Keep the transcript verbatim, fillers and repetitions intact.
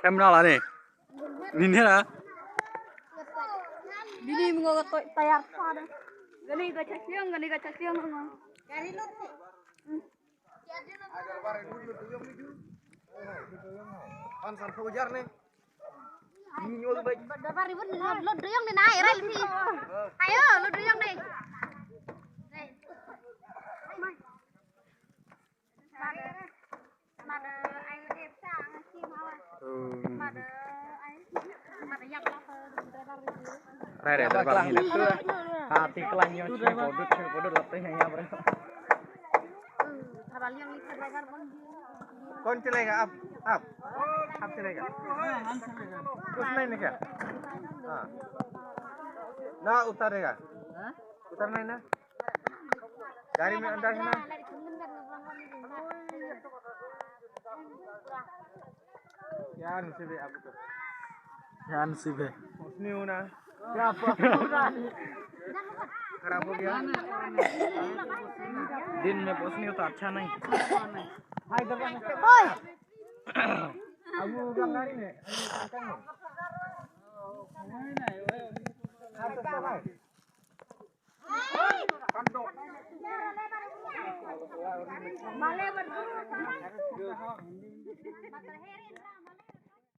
Camera la ne. Ni ne la. Dini mengo to tayar pada. Gani ga chasiang, gani ga chasiang. Gari lut. Pan san puluh jar ne. Ini nyual baik. Dapat ribut lut duyung ni nai rai ni. Ayo lut duyung ni. Rai rai rai rai. Hati kelan nyo chhe podut chhe podut lap te yang ya bro. Kon chale ga ap ap ap chale ga. Kus nahi ne kya? Ha. Na utar ga. Utar nahi na. Gari mein andar hai na. Kya nasib hai aap ka? Kya nasib hai? Usne ho na. Kya pata? Kharab ho gaya. Din mein pahunchne ho to accha nahi. Hai, darbar mein. Oi. Abu gari mein.